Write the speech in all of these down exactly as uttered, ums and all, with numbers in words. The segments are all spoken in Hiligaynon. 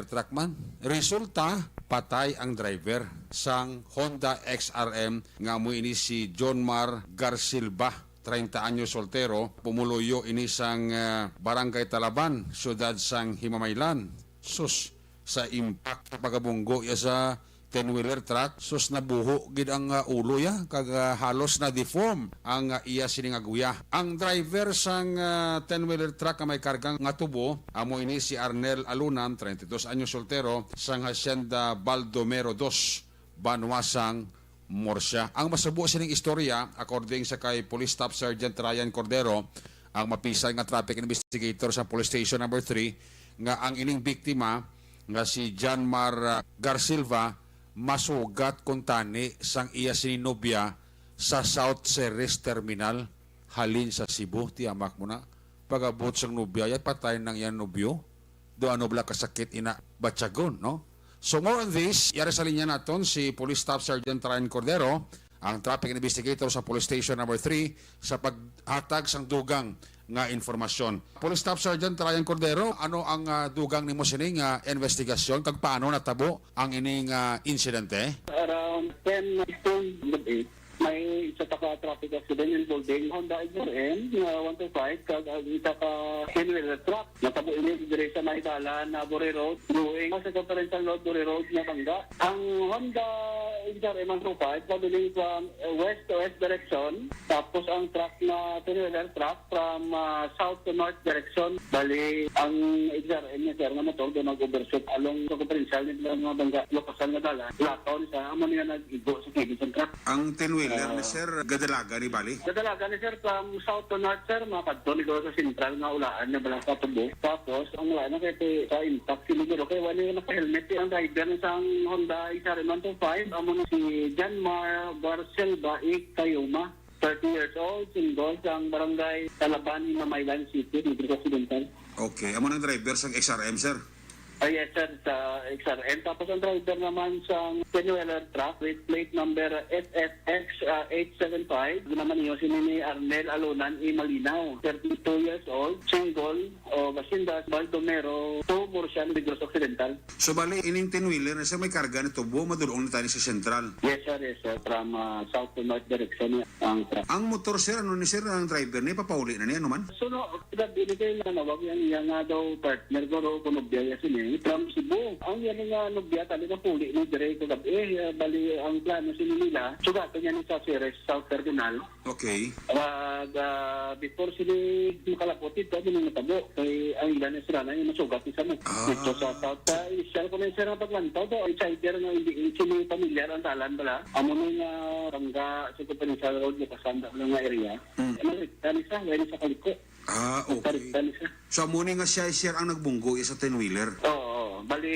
truck man. Resulta, patay ang driver sang Honda X R M nga amo ini si John Mar Garcilba, treinta anyos, soltero, pumuluyo ini sang, ah, Barangay Talaban, siyudad sang Himamaylan. Sus, sa impact sa pagabunggo iya sa ten-wheeler truck, sus, nabuho gid ang, ah, ulo ya, kag, ah, halos na-deform ang, ah, iya sining aguya. Ang driver sang, ah, ten-wheeler truck nga may karga nga tubo, amo ini si Arnel Alunan, treinta y dos anyos, soltero, sang Hacienda Baldomero dos, Banwa sang Murcia. Ang masubo sining istorya, according sa kay Police Staff Sergeant Ryan Cordero, ang mapisan nga traffic investigator sa Police Station Number Three, nga ang ining biktima nga si Janmar, ah, Garcilva masugat kuntani sang iya sini nobya sa South Ceres Terminal halin sa Cebu. Tiyamak mo na, pag-abot sang nobya, ya patay nang iyang nobyo. Do ano bala kasakit ina batyagon, no? So, more on this, yari sa linya naton si Police Staff Sergeant Ryan Cordero, ang traffic investigator sa Police Station Number Three, sa paghatag sang dugang nga informasyon. Police Staff Sergeant Ryan Cordero, ano ang, ah, dugang nimo sini nga investigasyon kag paano natabo ang ining, ah, insidente? Around ten nineteen gabi, may isa pa ka traffic accident involving Honda X R M nga one two five kag ang isa ka ten-wheeler truck. Natabo ini diri sa may dalan na Buri Road, going sa Conference Road, Buri Road, Nabanga. Ang Honda X R M one two five traveling from, uh, west to west direction, tapos ang truck na ten-wheeler truck from, uh, south to north direction. Bali, ang X R M niya, sir, nga motor do nag-overshoot along sa Conference ni Nabanga, Lukasan nga dalan. Lakaw ni sa amo niya nag-igo sa kilid sang truck. Ang ten-wheeler ni, ah, sir, gadalagan ni bali? Gadalagan ni, sir, from south to north, sir, makadto ni sa sentral nga ulaan nga bala sa tubo. Tapos, ang wala na kay ti-, sa impact, siguro kay wala na naka-helmet ang driver sang Honda X R M one two five, amo na si Janmar Barcelba Ikayuma, thirty years old, single, sang barangay Talaban, Himamaylan City, Negros Occidental. Okay, amo nang driver sang X R M, sir? Ah, yes, sir, sa X R M. Tapos ang driver naman sang ten-wheeler truck with plate number S F X, ah, eight seven five, naman niyo si Nini Arnel Alonan I. Malinaw, thirty-two years old, single, o Basindas, Baldomero, two, Murcia, Negros Occidental. So, bali, ining ten-wheeler na, sir, may karga ni tubo, madulong na tayo sa sentral. Yes, sir, yes, sir. From, ah, south to north direction niya ang truck. Ang motor, sir, ano ni, sir, ang driver ni, papauli na niya, ano man? So, no, Kagabi ni kay nanawag yang iya nga daw partner ko ro, kuno biya sini from Cebu. Ang iya nga nobya tali na puli ni dire kagabi. Eh, bali ang plano sini nila, sugaton niya ni sa Ceres South Terminal. Okay. Kag, ah, before sini makalapot ito, ano nang natabo? Kay ang ila na sila na yung nasugat ni sa mo. Ah. Dito sa South, sa initial ko na yung sila paglantaw daw, ang cider nga hindi, hindi sini pamilyar ang dalan bala. Amo na nga bangga sa Provincial Road, Lukasan, nga area. Mm. Ano, tani sa, wala sa kaliko. Ah, okay. Nagtarik-tarik siya. So, amo ni nga siya, sir, ang nagbunggo sa ten-wheeler? Oo, oo. Bali,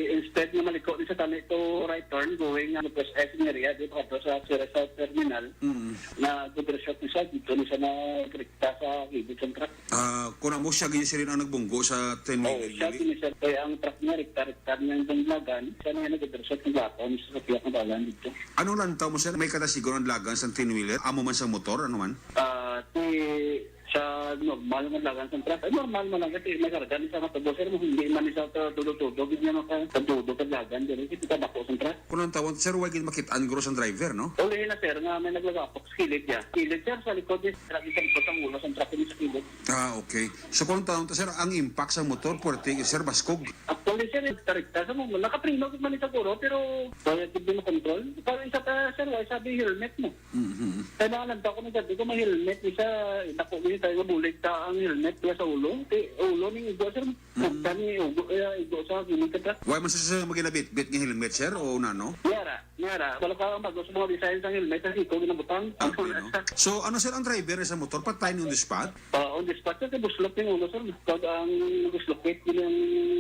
instead nga maliko ni sa tani to right turn, going, ano, West S area, di ba, to sa Sierra South Terminal, Mm. na overshoot ni siya, dito ni siya na rekta sa gilid sa truck. Ah, kung amo siya, gini siya rin ang nagbunggo sa ten-wheeler, Oo, siya, gini? Gini siya, kaya ang truck niya, rekta-rekta niya ang dalagan, siya na yung nag-overshoot, naglakaw ni sa piyak na dalan dito. Anong lantaw mo, sir? May kada siguro ang dalagan sa ten-wheeler? Amo man sa motor, ano man? Ah, ti, Sa normal nga lagan sang truck. Ay, normal man lang kasi may karga ni sa matubo, sir, mo hindi man ni sa todo-todo, gid niya makatudo ka lagan, diri, kasi tabako sang truck. Kung ang tawag, sir, wa gid makit-an guro sang driver, no? Ulihin na, sir, nga may naglagapok sa kilid niya. Kilid, sir, sa likod niya, sa likod sang ulo sang truck, sa kilid. Ah, okay. So, kung ang tawag, sir, ang impact sa motor, puwerte, sir, baskog? Actually, sir, rekta-rekta sa mo, nakapreno man ni sa guro, pero kaya gid mo control. Pero isa pa, sir, wala sabi helmet mo. Mhm. Kaya mga nagtao ko na sabi ko, may helmet, isa, dako yun tayo, mabulig ta ang helmet, kaya sa ulo. Ti, ulo ning igo, sir. Mm. Kani, ugo, eh, igo sa gini ka ta. Why man sa, sa maginabitbit nga helmet, sir, o nano? Yara, yara. Wala ka ang bago sa mga design sa helmet, kasi ikaw ginabutang. Okay, no? So, ano, sir, ang driver sa motor? Patay ni on the spot? Ah, on the spot, sir, kay buslot yung ulo, sir. Pag ang buslot, yung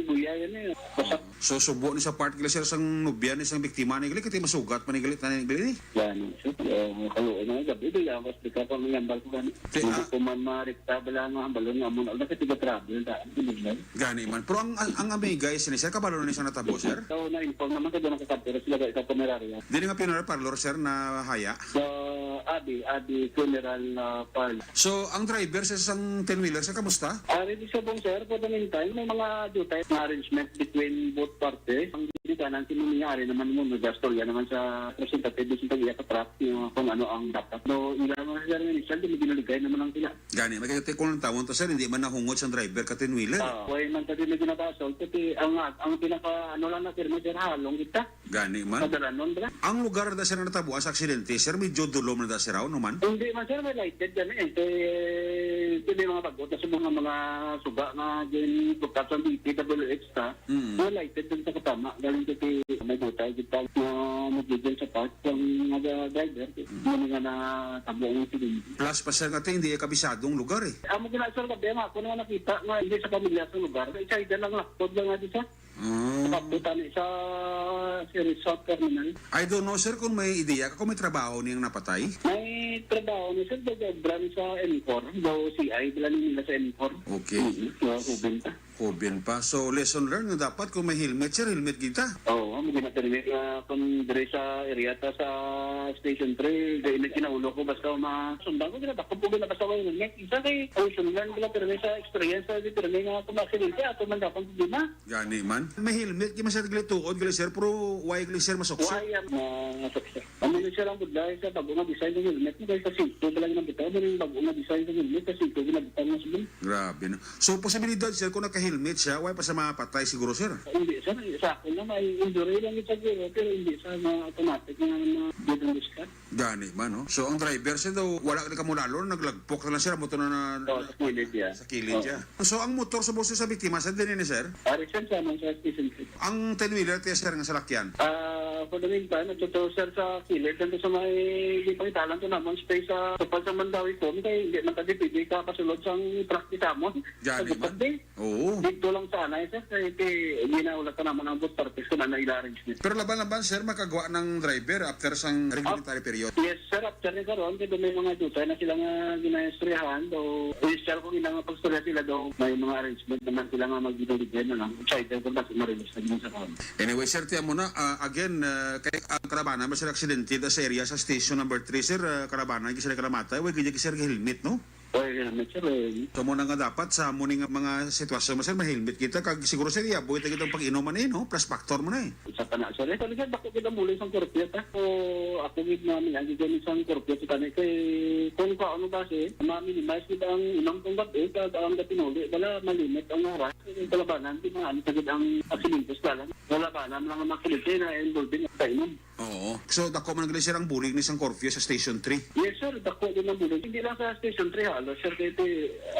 buya, yan eh. Basta So, subo ni sa part gali, sir, sang nobya ni sang biktima ni gali, kati masugat man ni gali, tanan ni gali ni. Yan, sir. Eh, kaluoy na gabi, di ako explica ko ang yambal ko gani. Ti-, Hindi ah, ko man marikta bala nga ang balon nga amo na, kasi tiga-travel na, hindi na. Gani man. Pero ang, ang, ang amigay sini, sir, kabalo na ni sa natabo, sir? So, na-inform naman sa doon ang kasapiro sila, sa punerarya. Dili nga funeral parlor, sir, na haya? So, Abi, Abi Funeral, ah, Parlor. So, ang driver sa isang ten-wheeler, sir, kamusta? Ah, ready sa bong, sir. For the meantime, may mga dutay na arrangement between both parties. Ang ginikanan, si Mami, ari naman mo, nag-istorya naman sa representative sa tag-iya ka truck, yung kung ano ang dapat. So, ila naman, sir, nga initial, di mo ginaligay naman ang sila. Gani, magkakita ko ng tawon to, sir, hindi man nahungod sa driver ka ten-wheeler. Ah, way man sa di na ginabasol, kasi ang, ang pinaka, ano lang na, sir, mo, sir, halong kita. Gani man. Kadalanon, bra. Ang lugar na, sir, nga natabuan sa aksidente, sir, medyo dulom na da, sir, ano man? Hindi man, sir, may lighted gani eh. Kay, kay may mga bagot na sa mga, mga suga nga din, bukas ang D P W H ta, Mm. may lighted din sa katama, galing sa ti-, may dutay, kita na nagigil sa park, ang mga driver, Mm. yung mga natabo ang insidente. Plus pa, sir, nga ti, hindi kabisadong lugar eh. Amo gina, sir, gabi nga ako na nakita nga hindi sa pamilya sa lugar. Isa, isa lang lakod lang nga di, sir. Mm. Kapatay sa, sa resort terminal. I don't know, sir, kung may ideya ka kung may trabaho niyang napatay? May trabaho ni sir, daw obra ni sa M four, daw C I, dala ni nila sa M four. Okay. Mm, so, Ruben pa. Ruben pa. So, lesson learned nga dapat kung may helmet, sir, helmet kita. Oo, mo ginatermit na kung dire sa area ta sa Station three, dahil may kinaulo ko, basta masundan ko, ginadakop ko, ginabasa ko yung helmet. Isa kay, ang sundan ko lang, pero may sa experience sa determine nga kung aksidente, ato man dapat problema. Gani man. May helmet, di man siya gali tuod, gali sir, pero why gali sir masukso? Why ang masukso? Ang minister ang budlay sa bago nga design ng helmet, mo kay sa singko ba lang nang bitaw, mo yung bago nga design ng helmet, sa singko ginabitaw nga subong. Grabe, no? So, posibilidad, sir, kung naka-helmet siya, why pa sa mapatay siguro, sir? Hindi, sir. Sa akin na may injury lang yung siguro, pero hindi sa mga automatic na mga dead on the spot. Gani man, no? So, ang driver siya daw, wala na kamulalon, naglagpok na lang siya, motor na, na Oo, sa kilid, yeah. Sa kilid, Oo. Yeah. So, ang motor sa boss sa biktima, sa din ni sir? Ari, sir, sa amon sa station three. Ang ten-wheeler, tiya, sir, nga salakyan? Ah, for the meantime, ito to, sir, sa kilid, ito sa may, di pa italan to namon space sa tupad sa Mandawi Phone, kay hindi man tayo pwede ka pasulod sa truck ni Samon. Gani man. Sa bukod, eh. Oo. Dito lang sana, eh, sir, kay, kay, hindi na wala ka naman ang bus service ko na nailarang. Pero laban-laban, sir, makagawa ng driver after sang regulatory period? Yes, sir. After ni karon, kaya may mga dutay na sila nga ginaistoryahan. Daw, initial ko gina nga pagstorya sila daw, may mga arrangement naman sila nga magbinuligay na lang. Excited ko kasi marilis na din sa karon. Anyway, sir, tiyan mo na, ah, again, ah, kay ang Kalabana, may sila aksidente da sa area sa station number three, sir. Ah, Kalabana, hindi sila kalamatay. Wala, hindi sila helmet, no? Oy, helmet, sir, eh. So, mo na nga dapat sa mo ning mga sitwasyon mo, sir, may helmet kita. Kag siguro, sir, i-avoid na kita ang pag-inom man eh, no? Plus factor mo na eh. Isa pa na, sir. Eh, talaga, dako gid ang bulig sang korupyo, ta. So, ako gid nga, may agi gani sang korupyo sa tani. Kay, kung kaano ba, sir, ma-minimize gid ang inom kung gabi, kag ang gatinuli, bala, malimit ang oras. Kay kalabanan, di mga ano, sa gid ang aksidente sa dalan. Kalabanan lang ang mga aksidente na involving sa inom. Oo. So, dako man gali, sir, ang bulig ni sang curfew sa Station three? Yes, sir. Dako din ang bulig. Hindi lang sa Station three, halos, sir, kay ito,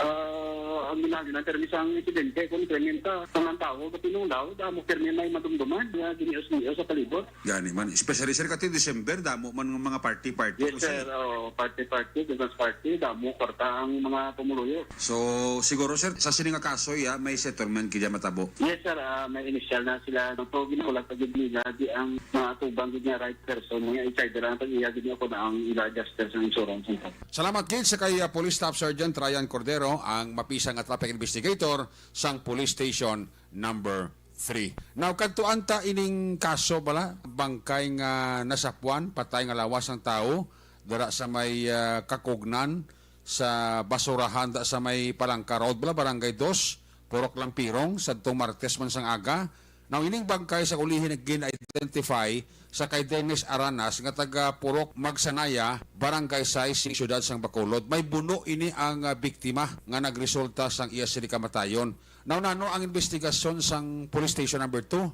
ah, ang ginagawa na termi sa insidente, kung krimen ka, kung ang tao, kapinulaw, damo pirmi may madumduman, nga ginios-nios sa palibot. Gani man. Especially, sir, kati December, damo man ng mga party-party. Yes, sir. Oo, party-party, business party, damo, kwarta ang mga pumuluyo. So, siguro, sir, sa sini nga kaso, ya, may settlement kaya matabo? Yes, sir. Ah, may initial na sila. So, ginakulat pa gid nila, di ang mga atubang gid nga right person, nga excited lang pag iya gid ako na ang ila adjuster sa insurance nito. Salamat gid sa kay, ah, Police Staff Sergeant Ryan Cordero, ang mapisang nga traffic investigator sang Police Station Number three. Now, kadtuan ta ining kaso bala, bangkay nga nasapuan, patay nga lawas ang tawo, dira sa may, ah, Kakugnan, sa basurahan da sa may Palangka Road, bala, Barangay Dos, Purok Lampirong, sadtong Martes man sang aga. Now, ining bangkay sa ulihi nagin-identify sa kay Dennis Aranas nga taga Purok Magsanaya, Barangay Sais, sa siyudad sang Bacolod. May buno ini ang, ah, biktima nga nagresulta sang iya sini kamatayon. Now, nano ang investigasyon sang Police Station Number two?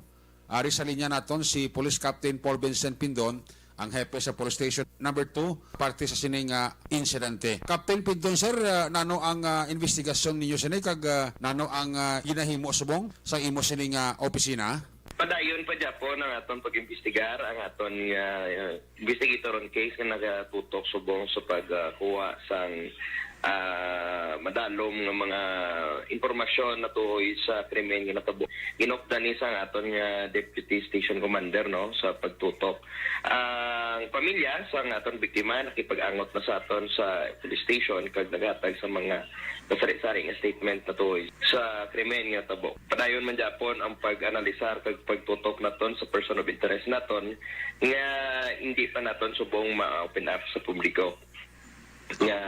Ari sa linya naton si Police Captain Paul Vincent Pindon, ang hepe sa Police Station Number two, parte sa sini nga insidente. Captain Pindon, sir, ah, nano ang, ah, investigasyon ninyo sini kag, ah, nano ang, ah, ginahimo subong sa imo sini nga opisina? Padayon pa gyapon ang aton pag-imbestigar, ang aton nga, ah, investigator on case nga nagatutok subong sa pagkuha sang, ah, madalom nga mga impormasyon natuhoy sa krimen nga natabo. Ginupdan ni sang aton nga Deputy Station Commander, no, sa pagtutok. Ang pamilya sang aton biktima nakipag-angot na sa aton sa police station kag naghatag sa mga kasari-sari nga statement natuhoy sa krimen nga natabo. Padayon man gyapon ang pag-analisar kag pagtutok naton sa person of interest naton nga hindi pa naton subong ma-open up sa publiko. nga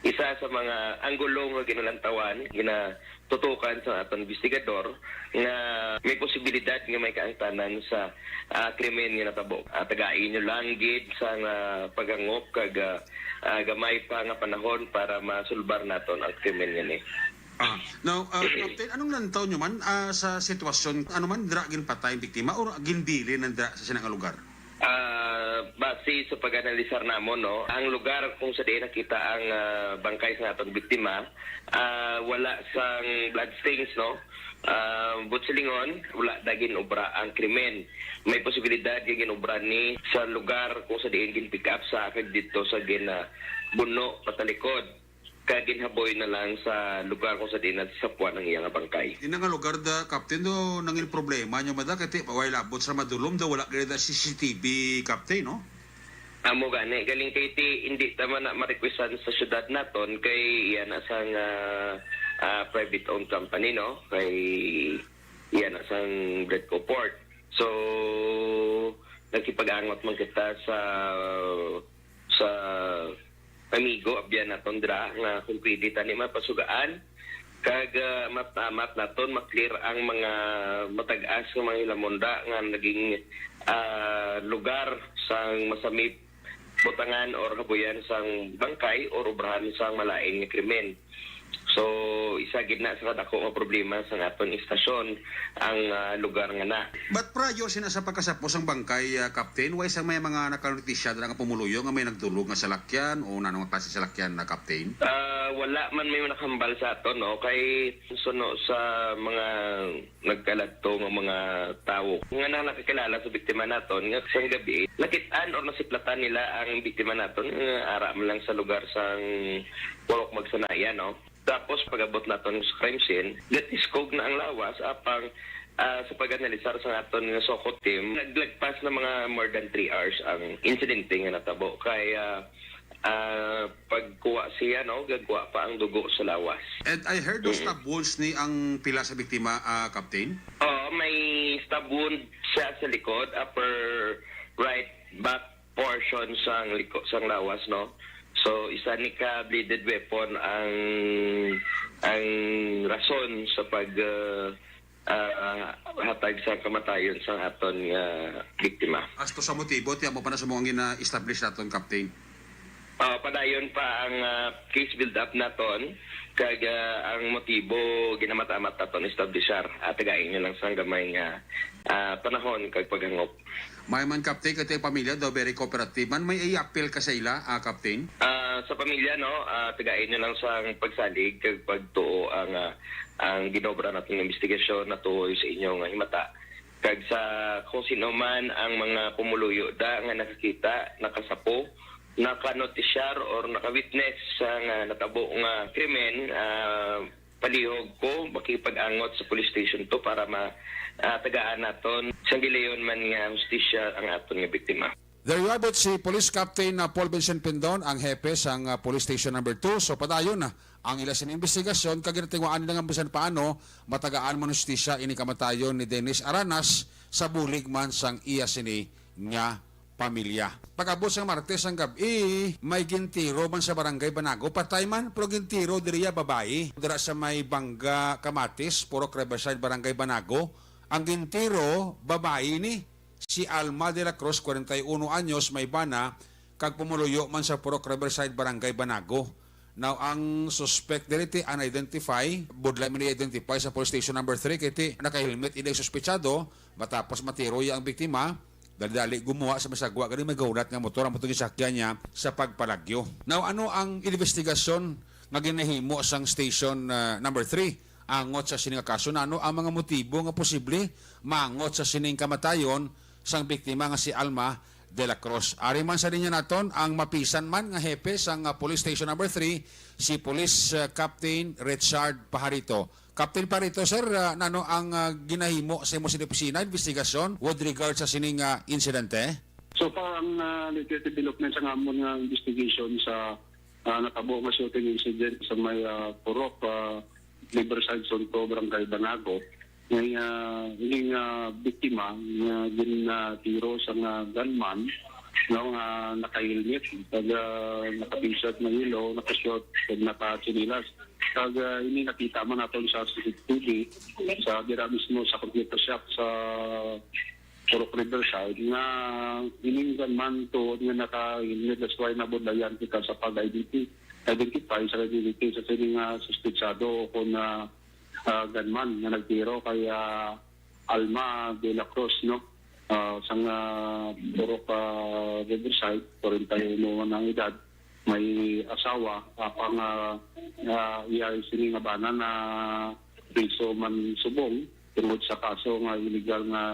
isa sa mga anggulo nga ginalantawan, ginatutukan sa aton investigador nga may posibilidad nga may kaangtanan sa, ah, krimen nga natabo. Ah, tagai nyo lang gid sang, ah, paghangop kag, ah, ah, gamay pa nga panahon para masulbar naton ang krimen nga ni. Ah, now, ah, Captain, anong lantaw nyo man, ah, sa sitwasyon? Ano man, dira ginpatay ang biktima o ginbilin ang dira sa sinang lugar? Ah, base sa pag-analisar namon, no, ang lugar kung sa diin nakita ang, ah, bangkay sa atong biktima, ah, wala sang bloodstains, no. Ah, buot silingon, wala da ginobra ang krimen. May posibilidad nga ginobra ni sa lugar kung sa diin gin-pick up sa kag dito sa gin, ah, buno patalikod. Kag ginhaboy na lang sa lugar kung sa diin nasapuan ang iya nga bangkay. Ina nga lugar da, Captain, do nangin problema nyo mada kay ti, while abot sa madulom do, wala gani da C C T V, Captain, no? Amo gani, galing kay ti, hindi ta man na ma-requestan sa syudad naton kay iya na sang, ah, ah, private owned company, no? Kay iya na sang Bredco Port. So, nagkipag-angot man kita sa sa amigo, abyan naton dira nga kung pwede tani mapasugaan kag, ah, matamat naton ma-clear ang mga matag-as nga mga hilamon da nga naging, ah, lugar sang masamit butangan or habuyan sang bangkay or obrahan sang malain nga krimen. So, isa gid na sa kadako nga problema sang aton istasyon ang, ah, lugar nga na. But prior sina sa pagkasapos ang bangkay, ah, Captain, way sang may mga nakanotisya dira nga pumuluyo nga may nagdulog nga salakyan o nano nga klase salakyan na, Captain? Ah, wala man may nakahambal sa aton, no? Kay suno sa mga nagkaladto nga mga tawo nga na nakakilala sa biktima naton nga sang gabi, nakit-an or nasiplatan nila ang biktima naton nga ara man lang sa lugar sang Purok Magsanayan, no? Tapos pag-abot naton sa crime scene, gatiskog na ang lawas, apang, ah, sa pag-analisar sa aton nga SOCO team, naglagpas na mga more than three hours ang insidente nga natabo. Kay, ah, ah, pagkuha siya, no, gagkuha pa ang dugo sa lawas. And I heard those Mm. stab wounds ni ang pila sa biktima, ah, Captain? Oo, may stab wound siya sa likod, upper right back portion sang liko-, sang lawas, no? So, isa ni ka bladed weapon ang, ang rason sa pag, ah, ah, hatag sa kamatayon sang aton nga biktima. As to sa motibo, ti amo pa na sa mga gina-establish naton, Captain? Ah, padayon pa ang, ah, case build-up naton, kag, ah, ang motibo ginamat-amat naton establishar. Ah, tagai nyo lang sang gamay nga, ah, panahon kag paghangop. May man, Captain, kay ti pamilya daw very cooperative man. May iapil ka sa ila, ah, Captain? Ah, sa pamilya, no, ah, tagai nyo lang sang pagsalig kag pagtuo ang, ah, ang ginobra naton nga investigasyon natuhoy sa inyo nga himata. Kag sa kung sino man ang mga pumuluyo da nga nakakita, nakasapo, nakanotisyar or nakawitness sa nga natabo nga krimen, ah, palihog ko makipag-angot sa police station to para ma-, ah, tagaan naton sang gilayon man nga hustisya ang aton nga biktima. There you have it, si Police Captain, uh, Paul Vincent Pindon, ang hepe sang, uh, Police Station Number Two. So, padayon na ang ila sini investigasyon, kag ginatinguhaan nila nga bisan paano matagaan man hustisya ini kamatayon ni Dennis Aranas sa bulig man sang iya sini nga pamilya. Pag-abot sang Martes ang gab-i, may gintiro man sa Barangay Banago. Patay man, pero gintiro diriya babayi. Dira sa may Bangga, Kamatis, Purok Riverside, Barangay Banago. Ang gintiro, babayi ni si Alma de la Cruz, kwarenta y uno anyos, may bana, kag pumuluyo man sa Purok Riverside, Barangay Banago. Now, ang suspect diri ti unidentified, budlay man i-identify sa Police Station Number Three, kay ti naka-helmet ini ang suspetsado, matapos matiro iya ang biktima, dali-dali gumuha sa masagwa gani may gahulat nga motor ang motor gisakyan niya sa pagpalagyo. Now, ano ang investigasyon nga ginahimo sang Station, ah, Number Three? Angot sa sini nga kaso, nano ang mga motibo nga posible mangot sa sining kamatayon sang biktima nga si Alma de la Cruz. Ari man sa linya naton ang mapisan man nga hepe sang, ah, Police Station Number Three, si Police, ah, Captain Richard Pajarito. Captain Pajarito, sir, ah, nano ang, ah, ginahimo sa imo sini opisina, investigasyon with regard sa sining, ah, insidente? So far, ang, ah, latest development sa amon nga investigation sa, ah, natabo nga shooting incident sa may, ah, Purok, ah, Riverside Sulco, Barangay Banago, nga, ah, ining, ah, biktima nga gin, ah, tiro sa nga gunman, no, nga naka-helmet, kag, ah, naka-t-shirt na yellow, naka-short, kag naka-tsinelas. Kag, ah, ini nakita man naton sa C C T V, sa dira mismo sa computer shop sa Purok Riverside, nga ining gunman tuod nga naka-helmet, that's why nabudlayan kita sa pag-identify, identify sa identity sa sini nga suspetsado o kung, ah, ah, gunman nga nagtiro kay, ah, Alma de la Cruz, no? Ah, sang, ah, Purok, ah, Riverside, forty-one ang edad, may asawa, apang, ah, ah, iya sini nga bana na priso man subong tungod sa kaso nga illegal nga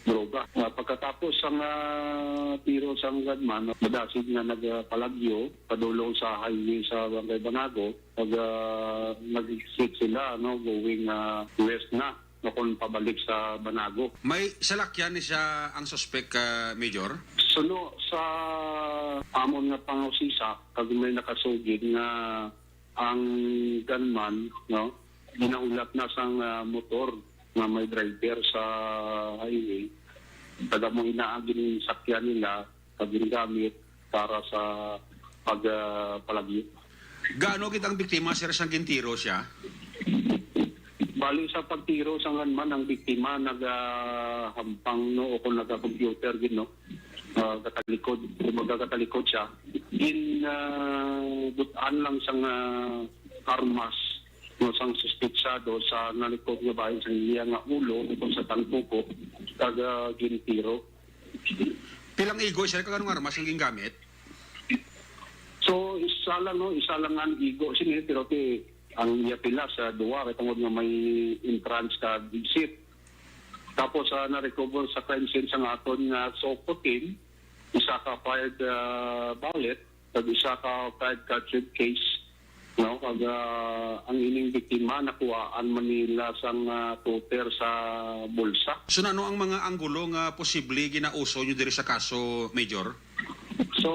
droga. Ah, pagkatapos sang, ah, tiro sang gunman, madasig nga nagpalagyo padulong sa highway sa Barangay Banago, pag, ah, nag-exit sila, no, going, ah, west na, no, kung pabalik sa Banago. May salakyan ni siya ang suspek, ah, Major? Suno sa amon nga pangusisa, kag may nakasugid nga ang gunman, no, ginahulat na sang, ah, motor nga may driver sa highway. Kag amo ina ang ginsakyan nila kag ginagamit para sa pag, ah, palagyo. Gaano gid ang biktima, sir, sang gintiro siya? Bali, sa pagtiro sa gunman, ang biktima nagahampang, no, o kung naga-computer gid, no, ah, katalikod, kumbaga katalikod siya. Gin, ah, but-an lang sang, ah, armas, no, sang suspetsado sa nalikod nga bahin sa iya nga ulo, o kung sa tangkuko, kag, ah, gintiro. Pilang igo, sir, kag anong armas ang gingamit? So, isa lang, no? Isa lang ang igo sini, pero ti, ang iya pila sa duwa, kay tungod nga may entrance ka exit. Tapos, ah, na-recover sa crime scene sang aton nga SOCO team, isa ka fired, ah, bullet, kag isa ka fired cartridge case, no? Kag, ah, ang ining biktima, nakuhaan man nila sang, ah, toter sa bulsa. So, ano ang mga anggulo nga posible ginauso nyo diri sa kaso, Major? So,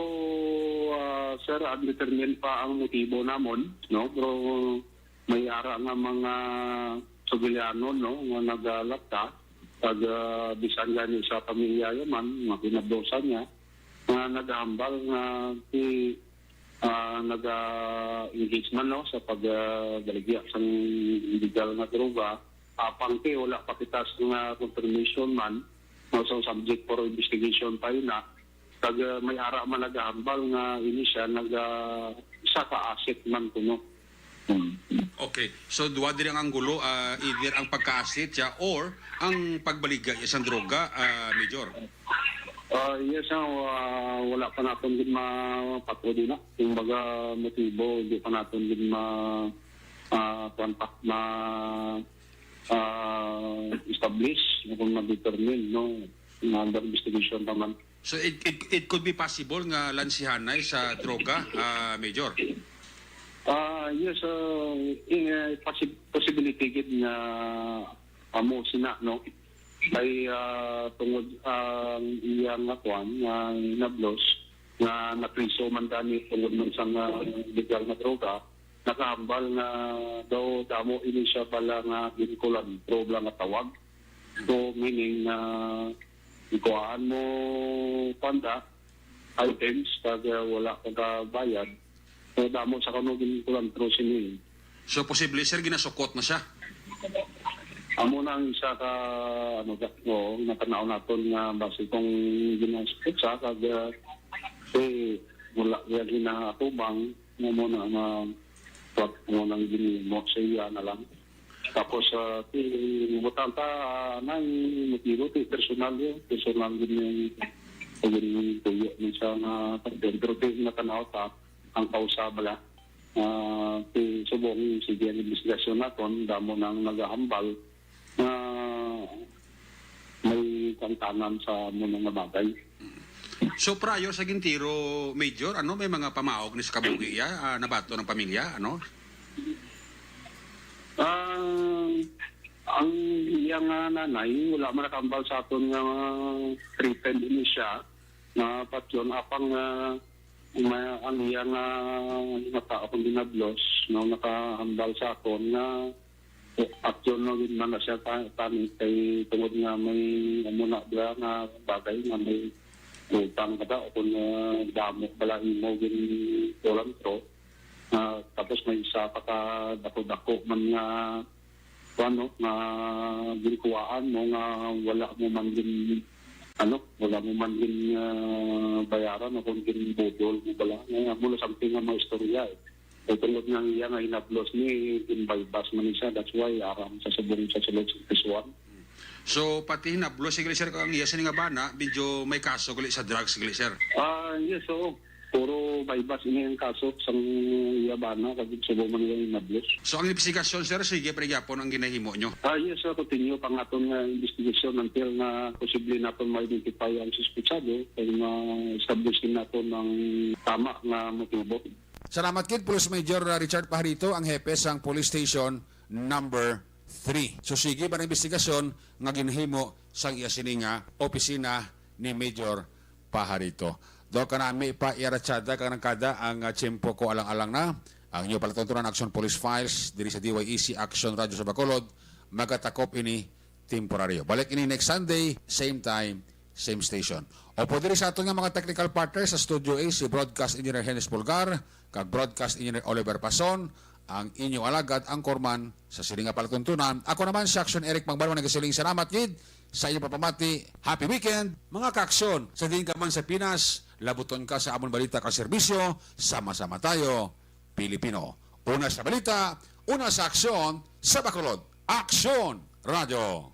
ah, sir, undetermined pa ang motibo namon, no? Pero may ara nga mga sugilanon, no, nga nagalapta, kag, ah, bisan gani sa pamilya man, nga kinabdosan niya, nga nagahambal nga si, ah, naga-engage man, no, sa pag, ah, baligya sang illegal nga droga, apang ti wala pa kita nga confirmation man, no, so subject for investigation pa yun na. Kag, ah, may ara man nagahambal nga ini siya naga, isa ka asset man kuno. Hmm. Okay. So, duwa diri ang anggulo, ah, either ang pagka-asset siya or ang pagbaligya sang droga, ah, Major? Ah, yes, ah, wa-, wala pa naton gid mapatod na. Kumbaga, motibo, hindi pa naton gid ma-, ah, kuwan pa, ma-, ah, establish, kung ma-determine, no? Nga under investigation pa man. So, it, it, it could be possible nga lansihanay sa droga, ah, Major? Ah, yes, ah, in, ah, possi-, possibility gid nga amo sina, no? Kay, ah, tungod ang iya nga kwan, nga hinablos, nga napriso man gani tungod man sa nga legal nga droga, nakahambal nga daw damo ini siya bala nga ginkulantro bala nga tawag. So, meaning na ikuhaan mo panda, items, kag, ah, wala ka kabayad, so, damo sa kamo ginkulantro sini. So, posible, sir, ginasukot na siya? Amo na ang isa ka, ano, da-, oo, natanaw naton nga basi kung ginasukot sa, kag, ah, eh, wala niya ginaatubang, amo na nga, what, amo nang ginimo sa iya na lang. Tapos, ah, ti-, butang ta, ah, nang motibo, ti personal yun, personal yun yung, yung tuyo ni sa nga, pero ti natanaw ta, ang kausa bala. Ah, ti subong, sige, ang investigasyon naton, damo nang nagahambal nga may kangtanan sa amo nga bagay. So, prior sa gintiro, Major, ano, may mga pamaog ni sa kabuhi iya, ah, nabaton ang pamilya, ano? Ah, ang iya nga nanay, wala man nakahambal sa aton nga threatened ini siya, nga patyon, apang, ah, ma-, ang iya nga mata akong binablos, no, nakahambal sa akon nga, eh, patyon, no, gid man na siya ta-, tani kay tungod nga may amo na bala nga bagay nga may utang ka daw kung, ah, damo pala imo gin-, kulang, pero, ah, tapos may isa pa ka dako-dako man nga, ano, nga ginkuhaan mo nga wala mo man gin-, ano, wala mo man gin-, ah, bayaran o kung ginbudol mo bala. Nga, amo na something nga mga istorya, eh. So, tungod nga ang iya nga hinablos ni, gin-bypass man ni siya. That's why aram sa subong sa sulod sa Quezon. So, pati hinablos, sige, sir, ang iya sini nga bana, medyo may kaso gali sa drugs, gali, sir. Ah, yes, oo. Puro bypass ini ang kaso sang iya bana, kag subong man niya hinablos. So, ang investigasyon, sir, sige pa gyapon ang ginahimo nyo? Ah, yes, sir, continue pa nga aton nga investigasyon until nga posible naton ma-identify ang suspetsado kag ma-establish naton ang tama nga motibo. Salamat gid, Police Major Richard Pajarito, ang hepe sang Police Station Number Three. So, sige pa ang investigasyon nga ginhimo sang iya sini nga opisina ni Major Pajarito. Daw kanami pa, iya ratsyada kag nangkada ang, ah, tiyempo ko, alang-alang na ang inyo palatuntunan, Action Police Files, diri sa D Y A C Action Radio sa Bacolod. Magatakop ini temporaryo. Balik ini next Sunday, same time, same station. Opo, diri sa aton nga mga technical partner sa Studio A, si Broadcast Engineer Hennis Pulgar kag Broadcast Engineer Oliver Pason, ang inyo alagad, anchorman sa sini nga palatuntunan. Ako naman si Action Eric Magbanwa, nagasiling salamat gid sa inyo pagpamati. Happy weekend, mga kaaksyon, sa diin ka man sa Pinas, labuton ka sa amon balita kag serbisyo. Sama-sama tayo, Pilipino. Una sa balita, una sa aksyon, sa Bacolod. Aksyon Radio.